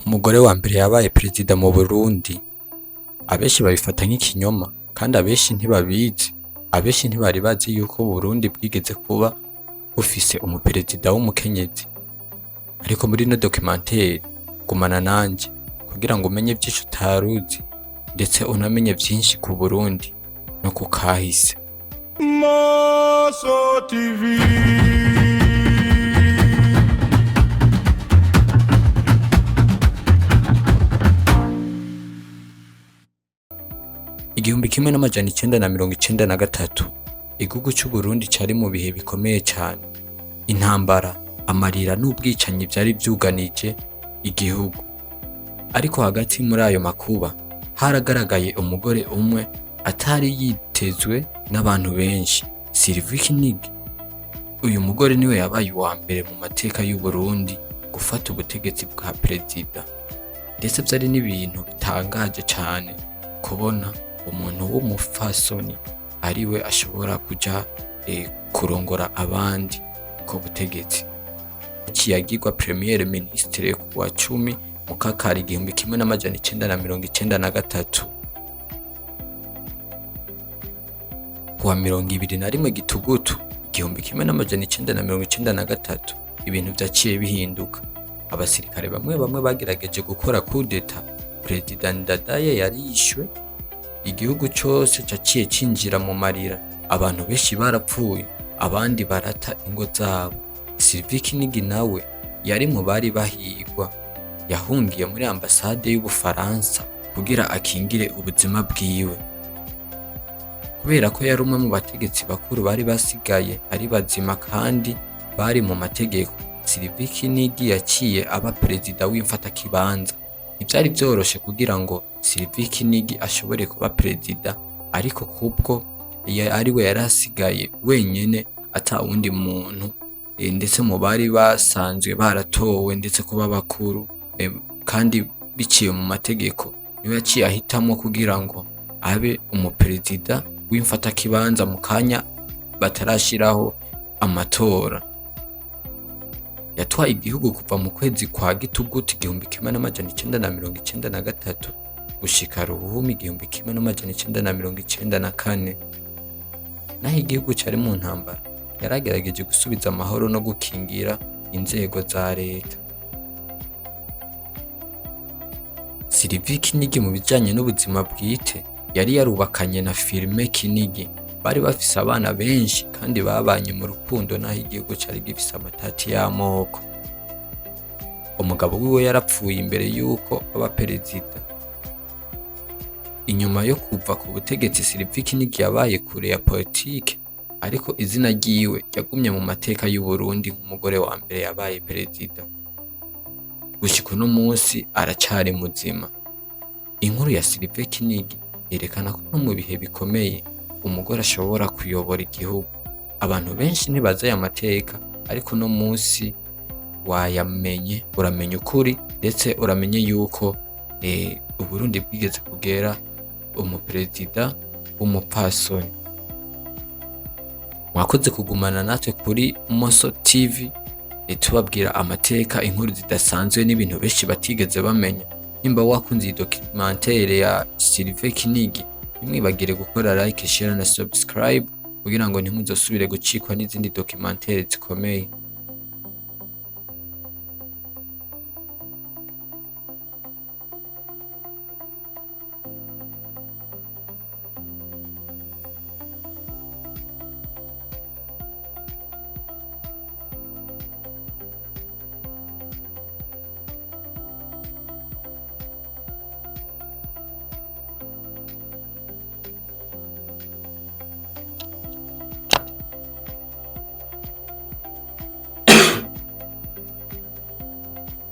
Umugore wa mbere yabaye perezida mu Burundi. Abenshi babifata nk'ikinyoma kandi abenshi ntibabizi. Abenshi ntibari bazi yuko Uburundi bwigeze kuba bufise umuperezida w'umukenyezi. Ariko muri ino documentaire, gumana nanje kugira ngo umenye vyinshi utaruzi, ndetse unamenye vyinshi ku Burundi no ku kahise. Maso TV. 1993, igihugu c'Uburundi cari mu bihe bikomeye cane. Intambara, amarira n'ubwicanyi vyari vyuganije igihugu. Ariko hagati muri ayo makuba haragaragaye umugore umwe atari yitezwe n'abantu benshi, Sylvie Kinigi. Uyu mugore niwe yabaye uwa mbere mu mateka y'Uburundi gufata ubutegetsi bwa perezida. Ndetse vyari n'ibintu bitangaje cane kubona umuntu w'umupfasoni ariwe ashobora kuja kurongora abandi ku butegetsi. Yaciye agirwa premier ministre ku wa 10 Mukakaro 1993. Ku wa 21 Gitugutu 1993, ibintu vyaciye bihinduka. Abasirikare bamwe bamwe bagerageje gukora kudeta, Perezida Ndadaye yarishwe, igihugu cose caciye cinjira mu marira, abantu benshi barapfuye, abandi barata ingo zabo. Sylvie Kinigi nawe yari mu bari bahigwa, yahungiye muri ambasade y'Ubufaransa kugira akingire ubuzima bwiwe. Kubera ko yari umwe mu bategetsi bakuru bari basigaye ari bazima kandi bari mu mategeko, Sylvie Kinigi yaciye aba perezida w'imfatakibanza. Ntivyari vyoroshe kugira ngo Sylvie Kinigi ashobore kuba perezida, ariko kubwo ariwe yari asigaye wenyene ata wundi muntu, ndetse mu bari basanzwe baratowe ndetse kuba bakuru, kandi biciye mu mategeko, niwe yaciye ahitamwo kugira ngo abe umuperezida w'imfatakibanza mu kanya batarashiraho amatora. Yatwaye igihugu kuva mu kwezi kwa Gitugutu 1993 gushika Ruhumi 1994. Naho igihugu cari mu ntambara, yaragerageje gusubiza amahoro no gukingira inzego za leta. Sylvie Kinigi mu bijanye n'ubuzima bwite yari yarubakanye na Firmin Kinigi. Bari bafise abana benshi kandi babanye mu rukundo naho igihugu cari gifise amatati y'amoko. Umugabo wiwe yarapfuye imbere yuko aba perezida. Inyuma yo kuva ku butegetsi, Sylvie Kinigi yabaye kure ya politike, ariko izina ryiwe ryagumye mu mateka y'Uburundi nk'umugore wa mbere yabaye perezida. Gushika uno munsi aracari muzima. Inkuru ya Sylvie Kinigi yerekana ko no mu bihe bikomeye umugore ashobora kuyobora igihugu. Abantu benshi ntibazi aya mateka, ariko uno munsi wayamenye, uramenya ukuri, ndetse uramenye yuko Uburundi bwigeze kugera umuperezida w'umupfasoni. Mwakoze kugumana natwe kuri Moso TV, tubabwira amateka, inkuru zidasanzwe n'ibintu benshi batigeze bamenya. Nimba wakunze iyi documentaire ya Sylvie Kinigi, ntimwibagire gukora like, share na subscribe kugira ngo ntimuzosubire gucikwa n'izindi documentaire zikomeye.